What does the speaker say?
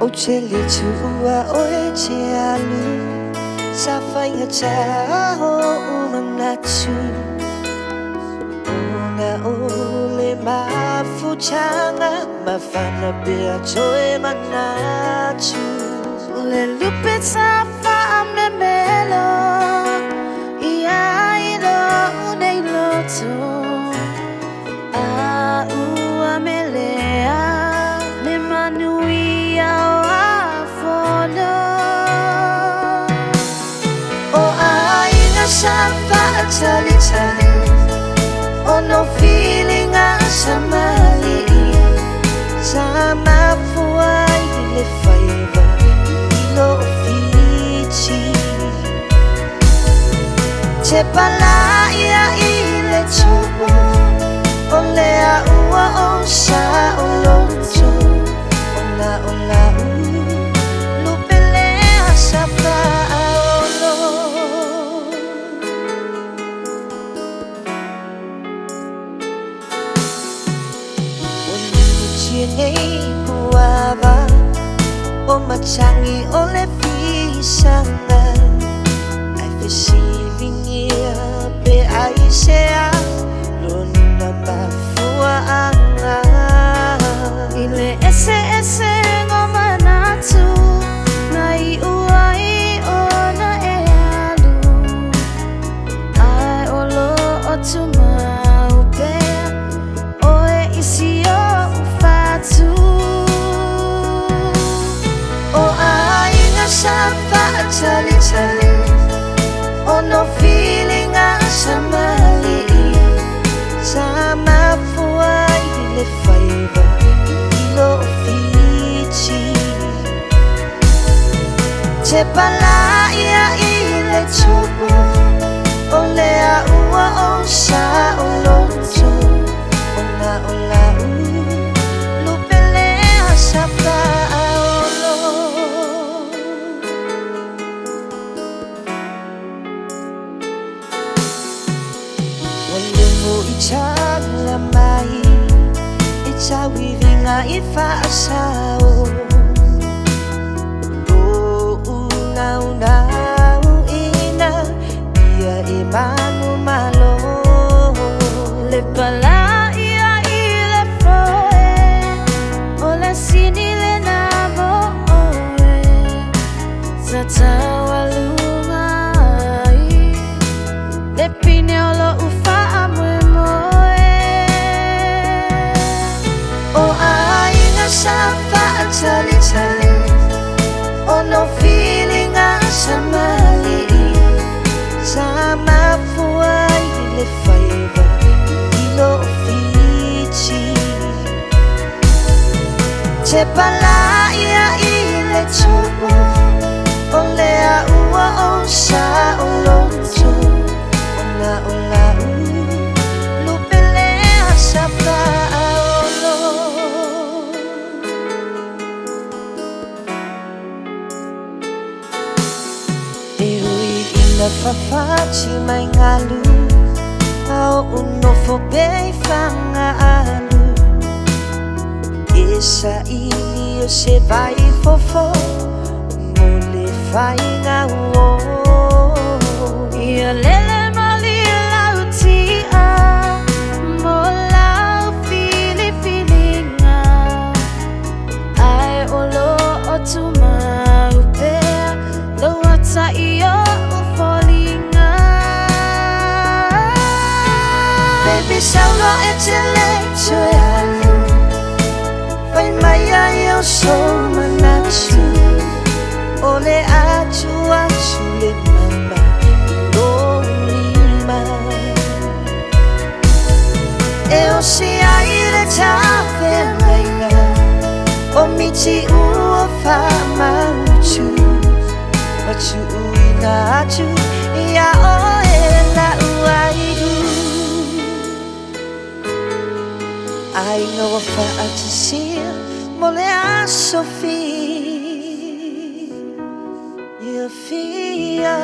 O te le tuua o e te alu sa whaingata o manatu Ona o le mafutanga mafana pea toe manatu Le lupe sa whaamemelo Ia i lo unei loto A ua melea Le manuia o afono O aiga sa whaatalitali O no feelinga sa mali'i Sa mafua i le faiva i lo fiti Te palaia i le tu'u O lea ua o sa o loto Ona o la'u lupe lea sa fa'aolo O liuti nei puava O matangi o le fisanga Ai fesiligia pe ai sea Lona mafua'aga I le ese ese ngā manatu Na i uai o na e alu Ai o lo o tumau pea O e isi o ufatu O aiga sa fa'atalitali O no filiga sa mali'i Sa mafua i le faiva i lo fiti Te palaia i le tu'u O lea ua o sa o loto Ona o la'u lupe lea sa fa'aolo Ua lemu i tala mai I tauiviga i fa'asao Lo'u naunauina Ia e manumalo Le palaia i le foe O le sini le na mo oe Sa taualuga ai Le pine o lo ufa a moe moe O aiga sa fa'atalitali O no filiga sa mali'i Sa mafua i le faiva i lo fiti Te palaia i le tu'u O lea ua o sa o loto Ona o la'u lupe lea sa fa'aolo E ui ina fafati mai galu A o'u nofo pea i fagaalu E saili o se vai fofo Mo le faiga uō Ia lele mali lau tia Mo lau filifilinga Ai o lo o tumau pea Lo ata i o ufolinga Baby saulo e te le toe alu Fai mai ai o so manatu O le atu atu le mama i lou lima E osi ai le tafeagaiga O miti ua fa'amautu Ma tu'uina atu ia oe la'u ailu Aiga ua fa'atasia mo le aso fiafia.